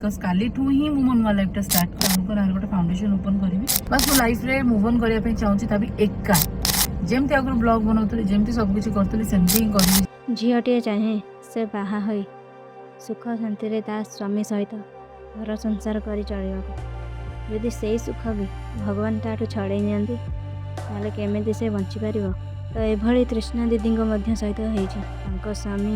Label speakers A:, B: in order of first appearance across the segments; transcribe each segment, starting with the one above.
A: Because କାଲିଠୁ ହିଁ ମୁଁ ମୋ ନୂଆ ଲାଇଫଟା ଷ୍ଟାର୍ଟ ରାହୁଲଙ୍କ ନାଁରେ ଗୋଟେ ଫାଉଣ୍ଡେସନ ଓପନ୍ କରିବି। ବାସ୍, ମୁଁ ଲାଇଫରେ ମୁଭ୍ ଅନ୍ କରିବା ପାଇଁ ଚାହୁଁଛି, ତା ବି ଏକା। ଯେମିତି ଆଗରୁ ବ୍ଲଗ୍ ବନାଉଥିଲି, ଯେମିତି ସବୁ କିଛି କରୁଥିଲି, ସେମିତି ହିଁ କରିବି।
B: ଝିଅଟିଏ ଚାହେଁ ସେ ବାହା ହୋଇ ସୁଖ ଶାନ୍ତିରେ ତା ସ୍ୱାମୀ ସହିତ ଘର ସଂସାର କରି ଚଳିବାକୁ। ଯଦି ସେଇ ସୁଖ ବି ଭଗବାନ ତାଠୁ ଛଡ଼େଇ ନିଅନ୍ତି, ତାହେଲେ କେମିତି ସେ ବଞ୍ଚିପାରିବ? ତ ଏଭଳି ତୃଷ୍ଣା ଦିଦିଙ୍କ ମଧ୍ୟ ସହିତ ହେଇଛି। ତାଙ୍କ ସ୍ୱାମୀ,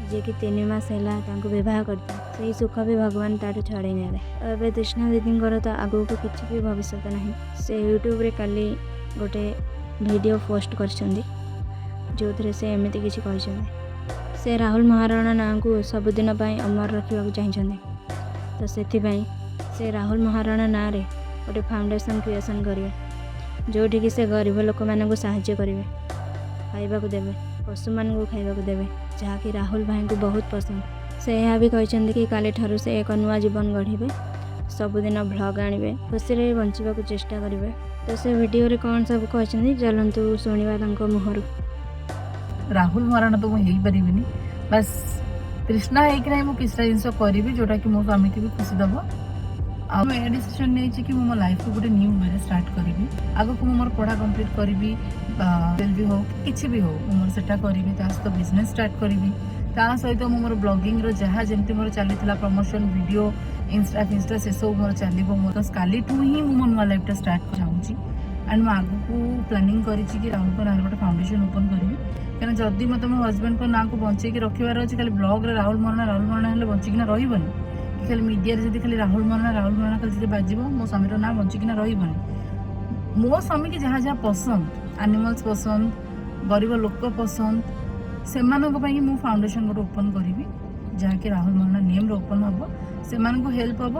B: ଯିଏକି 3 ମାସ ହେଲା ତାଙ୍କୁ ବିବାହ କରିଥିଲେ, ସେଇ ସୁଖ ବି ଭଗବାନ ତାଠୁ ଛଡ଼େଇ ନେଲେ। ତ ଏବେ ତୃଷ୍ଣା ଦିଦିଙ୍କର ତ ଆଗକୁ କିଛି ବି ଭବିଷ୍ୟତ ନାହିଁ। ସେ ୟୁଟ୍ୟୁବରେ କାଲି ଗୋଟେ ଭିଡ଼ିଓ ପୋଷ୍ଟ କରିଛନ୍ତି, ଯେଉଁଥିରେ ସେ ଏମିତି କିଛି କହିଛନ୍ତି। ସେ ରାହୁଲ ମହାରଣା ନାଁକୁ ସବୁଦିନ ପାଇଁ ଅମର ରଖିବାକୁ ଚାହିଁଛନ୍ତି। ତ ସେଥିପାଇଁ ସେ ରାହୁଲ ମହାରଣା ନାଁରେ ଗୋଟେ ଫାଉଣ୍ଡେସନ୍ କ୍ରିଏସନ୍ କରିବେ, ଯେଉଁଠିକି ସେ ଗରିବ ଲୋକମାନଙ୍କୁ ସାହାଯ୍ୟ କରିବେ, ଖାଇବାକୁ ଦେବେ, ପଶୁମାନଙ୍କୁ ଖାଇବାକୁ ଦେବେ, ଯାହାକି ରାହୁଲ ଭାଇଙ୍କୁ ବହୁତ ପସନ୍ଦ। ସେ ଏହା ବି କହିଛନ୍ତି କି କାଲିଠାରୁ ସେ ଏକ ନୂଆ ଜୀବନ ଗଢ଼ିବେ, ସବୁଦିନ ଭ୍ଲଗ୍ ଆଣିବେ, ଖୁସିରେ ବଞ୍ଚିବାକୁ ଚେଷ୍ଟା କରିବେ। ତ ସେ ଭିଡ଼ିଓରେ କ'ଣ ସବୁ କହିଛନ୍ତି, ଚାଲନ୍ତୁ ଶୁଣିବା ତାଙ୍କ ମୁହଁରୁ।
A: ରାହୁଲ ମହାରାଣା ତ ମୁଁ ହେଇପାରିବିନି, ବାସ୍ ତୃଷ୍ଣା ହେଇକି ନାହିଁ ମୁଁ କିଛିଟା ଜିନିଷ କରିବି, ଯୋଉଟାକି ମୋ ସ୍ୱାମୀକି ବି ଖୁସି ଦେବ। ଆଉ ମୁଁ ଏ ଡିସିସନ୍ ନେଇଛି କି ମୁଁ ମୋ ଲାଇଫକୁ ଗୋଟେ ନ୍ୟୁ ୱେରେ ଷ୍ଟାର୍ଟ କରିବି। ଆଗକୁ ମୁଁ ମୋର ପଢ଼ା କମ୍ପ୍ଲିଟ୍ କରିବି, ବି ହଉ କି କିଛି ବି ହଉ, ମୁଁ ମୋର ସେଟା କରିବି। ତା ସହିତ ବିଜନେସ୍ ଷ୍ଟାର୍ଟ କରିବି। ତା ସହିତ ମୁଁ ମୋର ବ୍ଲଗିଂର ଯାହା ଯେମିତି ମୋର ଚାଲିଥିଲା, ପ୍ରମୋସନ୍ ଭିଡ଼ିଓ, ଇନଷ୍ଟା ଫିନଷ୍ଟା, ସେସବୁ ମୋର ଚାଲିବ ମୋର। କାଲିଠୁ ହିଁ ମୁଁ ମୋ ନୂଆ ଲାଇଫଟା ଷ୍ଟାର୍ଟ ଚାହୁଁଛି। ଆଣ୍ଡ ମୁଁ ଆଗକୁ ପ୍ଲାନିଂ କରିଛି କି ରାହୁଲଙ୍କ ନାଁରେ ଗୋଟେ ଫାଉଣ୍ଡେସନ୍ ଓପନ୍ କରିବି। କାରଣ ଯଦି ମୋତେ ମୋ ହଜବେଣ୍ଡଙ୍କ ନାଁକୁ ବଞ୍ଚେଇକି ରଖିବାର ଅଛି, ଖାଲି ବ୍ଲଗ୍ରେ ରାହୁଲ ମହାରଣା, ରାହୁଲ ମହାରଣା ହେଲେ ବଞ୍ଚିକିନା ରହିବନି କି ଖାଲି ମିଡ଼ିଆରେ ଯଦି ଖାଲି ରାହୁଲ ମହାରଣା, ରାହୁଲ ମହାରଣା ଖାଲି ଯଦି ବାଜିବ, ମୋ ସ୍ୱାମୀର ନାଁ ବଞ୍ଚିକିନା ରହିବନି। ମୋ ସ୍ୱାମୀକି ଯାହା ଯାହା ପସନ୍ଦ, ଆନିମଲ୍ସ ପସନ୍ଦ, ଗରିବ ଲୋକ ପସନ୍ଦ, ସେମାନଙ୍କ ପାଇଁ ମୁଁ ଫାଉଣ୍ଡେସନ୍ ଗୋଟେ ଓପନ୍ କରିବି, ଯାହାକି ରାହୁଲ ମହାରଣା ନେମ୍ରେ ଓପନ୍ ହେବ, ସେମାନଙ୍କୁ ହେଲ୍ପ ହେବ।